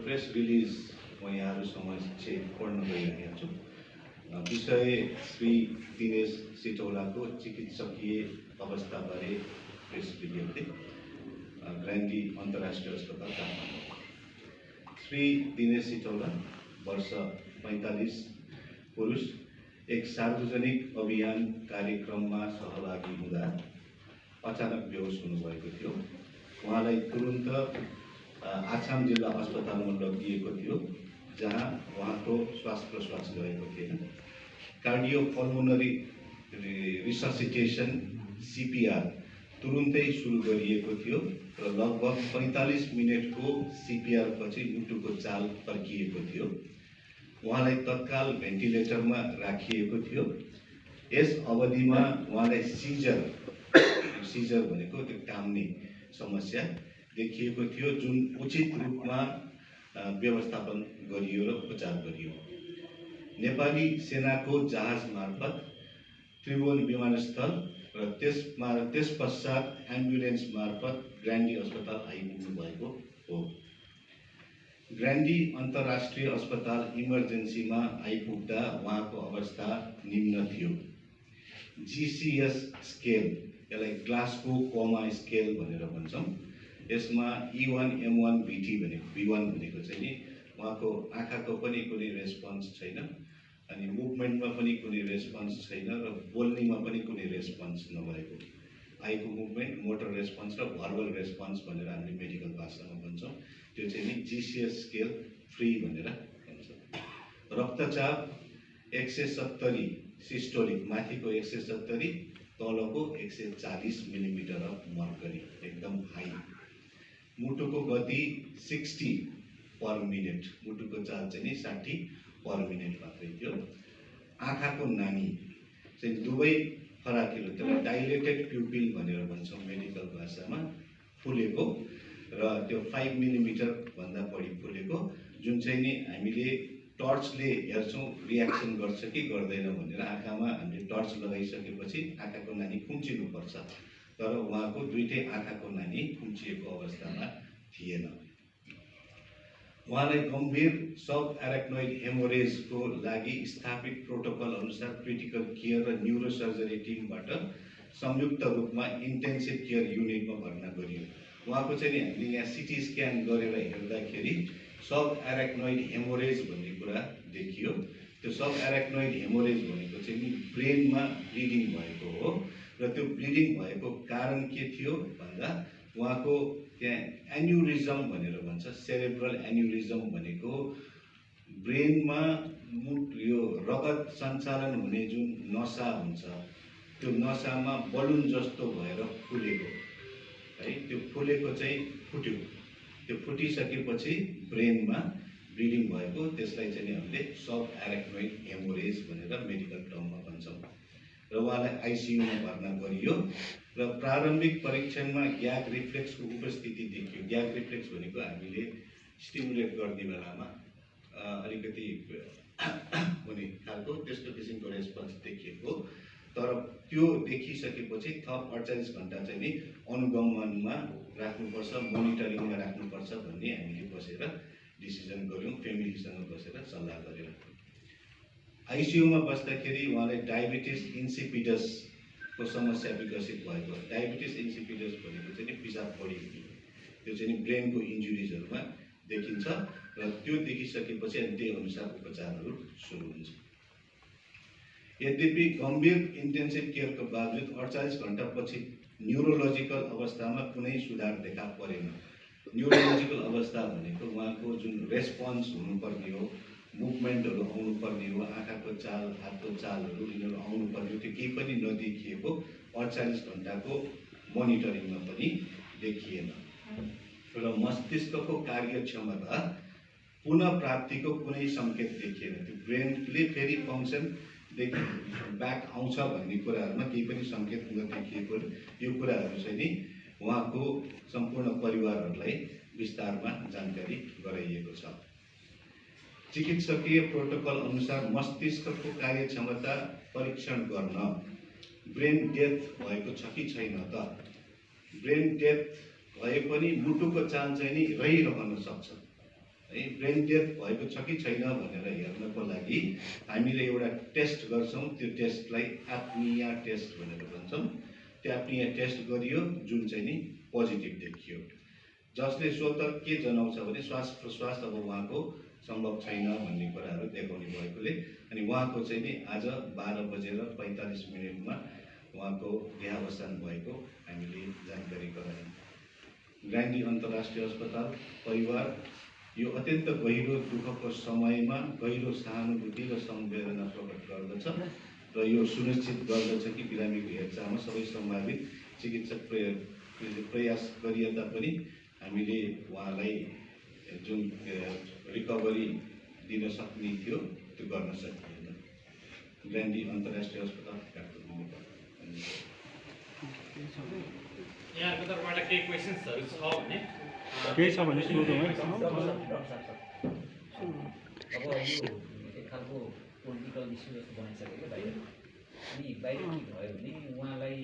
Press release म यहाँहरू समक्ष पढ्न गइरहेको छु। विषय श्री दिनेश सिटौलाको चिकित्सकीय अवस्थाबारे प्रेस विज्ञप्ति, ग्रान्डी अन्तर्राष्ट्रिय अस्पताल काठमाडौँ। श्री दिनेश सिटौला वर्ष 45, पुरुष, एक सार्वजनिक अभियान कार्यक्रममा सहभागी हुँदा अचानक बेहोस हुनुभएको थियो। उहाँलाई तुरुन्त आछाम जिल्ला अस्पतालमा लगिएको थियो, जहाँ उहाँको श्वास प्रश्वास गएको थिएन। कार्डियोपल्मोनरी रिससिटेसन CPR तुरुन्तै सुरु गरिएको थियो र लगभग 45 मिनटको CPR पछि मुटुको चाल फर्किएको थियो। उहाँलाई तत्काल भेन्टिलेटरमा राखिएको थियो। यस अवधिमा उहाँलाई सिजर भनेको त्यो काम्ने समस्या देखिएको थियो, जुन उचित रूपमा व्यवस्थापन गरियो र उपचार गरियो। नेपाली सेनाको जहाज मार्फत त्रिभुवन विमानस्थल र त्यस पश्चात एम्बुलेन्स मार्फत ग्रान्डी अस्पताल आइपुग्नु भएको हो। ग्रान्डी अन्तर्राष्ट्रिय अस्पताल इमर्जेन्सीमा आइपुग्दा उहाँको अवस्था निम्न थियो। GCS स्केल, यसलाई ग्लासको कोमा स्केल भनेर भन्छौँ। यसमा E1M1 VT भनेको V1 भनेको चाहिँ नि उहाँको आँखाको पनि कुनै रेस्पोन्स छैन, अनि मुभमेन्टमा पनि कुनै रेस्पोन्स छैन र बोल्नेमा पनि कुनै रेस्पोन्स नभएको। आईको मुभमेन्ट, मोटर रेस्पोन्स र भर्बल रेस्पोन्स भनेर हामीले मेडिकल भाषामा भन्छौँ। त्यो चाहिँ नि GCS स्केल फ्री भनेर भन्छ। रक्तचाप 170 सिस्टोलिक, माथिको 170, तलको 140 मिलिमिटर अफ मर्करी, एकदम हाई। मुटुको गति 60 पर मिनट, मुटुको चाल चाहिँ नि 60 पर मिनट मात्रै थियो। आँखाको नानी चाहिँ दुवै फराकिलो, त्यसलाई डाइलेटेड प्युपिल भनेर भन्छौँ मेडिकल भाषामा, फुलेको र त्यो 5 मिलिमिटर भन्दा बढी फुलेको, जुन चाहिँ नि हामीले टर्चले हेर्छौँ रियाक्सन गर्छ कि गर्दैन भनेर। आँखामा हामीले टर्च लगाइसकेपछि आँखाको नानी खुम्चिनुपर्छ, तर उहाँको दुईटै आँखाको नानी खुम्चिएको अवस्थामा थिएन। उहाँलाई गम्भीर सब एराक्नोइड हेमोरेजको लागि स्थापित प्रोटोकल अनुसार क्रिटिकल केयर र न्युरोसर्जरी टिमबाट संयुक्त रूपमा इन्टेन्सिभ केयर युनिटमा भर्ना गरियो। उहाँको चाहिँ नि हामीले यहाँ CT स्क्यान गरेर हेर्दाखेरि सब एराक्नोइड हेमोरेज भन्ने कुरा देखियो। त्यो सब एराक्नोइड हेमोरेज भनेको चाहिँ नि ब्रेनमा ब्लिडिङ भएको हो, र त्यो ब्लिडिङ भएको कारण के थियो भन्दा उहाँको त्यहाँ एन्युरिजम भनेर भन्छ। सेरेब्रल एन्युरिजम भनेको ब्रेनमा यो रगत सञ्चालन हुने जुन नसा हुन्छ, त्यो नसामा बलुन जस्तो भएर फुलेको है, त्यो फुलेको चाहिँ फुट्यो। त्यो फुटिसकेपछि ब्रेनमा ब्लिडिङ भएको, त्यसलाई चाहिँ हामीले सब एराक्नोइड हेमोरेज भनेर मेडिकल टर्ममा भन्छौँ। र उहाँलाई ICU मा भर्ना गरियो र प्रारम्भिक परीक्षणमा ग्याग रिफ्लेक्सको उपस्थिति देखियो। ग्याग रिफ्लेक्स भनेको हामीले स्टिमुलेट गर्ने बेलामा अलिकति हुने खालको त्यस्तो किसिमको रेस्पोन्स देखिएको, तर त्यो देखिसकेपछि थप 48 घण्टा चाहिँ नि अनुगमनमा राख्नुपर्छ, मोनिटरिङमा राख्नुपर्छ भन्ने हामीले बसेर डिसिजन गऱ्यौँ, फ्यामिलीसँग बसेर सल्लाह गरेर। ICU मा बस्दाखेरि उहाँलाई डायबिटिस इन्सिपिडसको समस्या विकसित भएको। डायबिटिस इन्सिपिडस भनेको चाहिँ नि पिसाब बढी हुने, त्यो चाहिँ नि ब्रेनको इन्जुरिजहरूमा देखिन्छ, र त्यो देखिसकेपछि अनि त्यही अनुसार उपचारहरू सुरु हुन्छ। यद्यपि गम्भीर इन्टेन्सिभ केयरको बावजुद 48 घण्टा पछि न्युरोलोजिकल अवस्थामा कुनै सुधार देखा परेन। न्युरोलोजिकल अवस्था भनेको उहाँको जुन रेस्पोन्स हुनुपर्ने हो, मुभमेन्टहरू आउनुपर्ने हो, आँखाको चाल, हातको चालहरू यिनीहरू आउनुपर्ने हो, त्यो केही पनि नदेखिएको, 48 घण्टाको मोनिटरिङमा पनि देखिएन। र मस्तिष्कको कार्यक्षमता पुनः प्राप्तिको कुनै सङ्केत देखिएन। त्यो ब्रेनले फेरि फङ्सन ब्याक आउँछ भन्ने कुराहरूमा केही पनि सङ्केत नदेखिएको, यो कुराहरू चाहिँ नि उहाँको सम्पूर्ण परिवारहरूलाई विस्तारमा जानकारी गराइएको छ। चिकित्सकीय प्रोटोकल अनुसार मस्तिष्कको कार्यक्षमता परीक्षण गर्न ब्रेन डेथ भएको छ कि छैन त। ब्रेन डेथ भए पनि मुटुको चाल चाहिँ नि रहिरहन सक्छ है ब्रेन डेथ भएको छ कि छैन भनेर हेर्नको लागि हामीले एउटा टेस्ट गर्छौँ। त्यो टेस्टलाई एप्निया टेस्ट भनेर भन्छौँ। त्यो एप्निया टेस्ट गरियो जुन चाहिँ नि पोजिटिभ देखियो, जसले स्वतः के जनाउँछ भने श्वास प्रश्वास अब उहाँको सम्भव छैन भन्ने कुराहरू देखाउने भएकोले अनि उहाँको चाहिँ नि आज 12:45 उहाँको देहावसान भएको हामीले जानकारी गरायौँ। ग्रान्डी अन्तर्राष्ट्रिय अस्पताल परिवार यो अत्यन्त गहिरो दुःखको समयमा गहिरो सहानुभूति र संवेदना प्रकट गर्दछ र यो सुनिश्चित गर्दछ कि बिरामीको हेरचाहमा सबै सम्भावित चिकित्सक प्रयास गरिए तापनि हामीले उहाँलाई जुन रिकभरी दिन सक्ने थियो त्यो गर्न सकिएन। ग्रान्डी अन्तर्राष्ट्रिय अस्पताल काठमाडौँ। यहाँको तर्फबाट केही क्वेसन्सहरू छ भने केही छ भने सोधौँ है। अब यो एक खालको पोलिटिकल इस्यु जस्तो बनाइसकेको बाहिर, अनि बाहिर के भयो भने उहाँलाई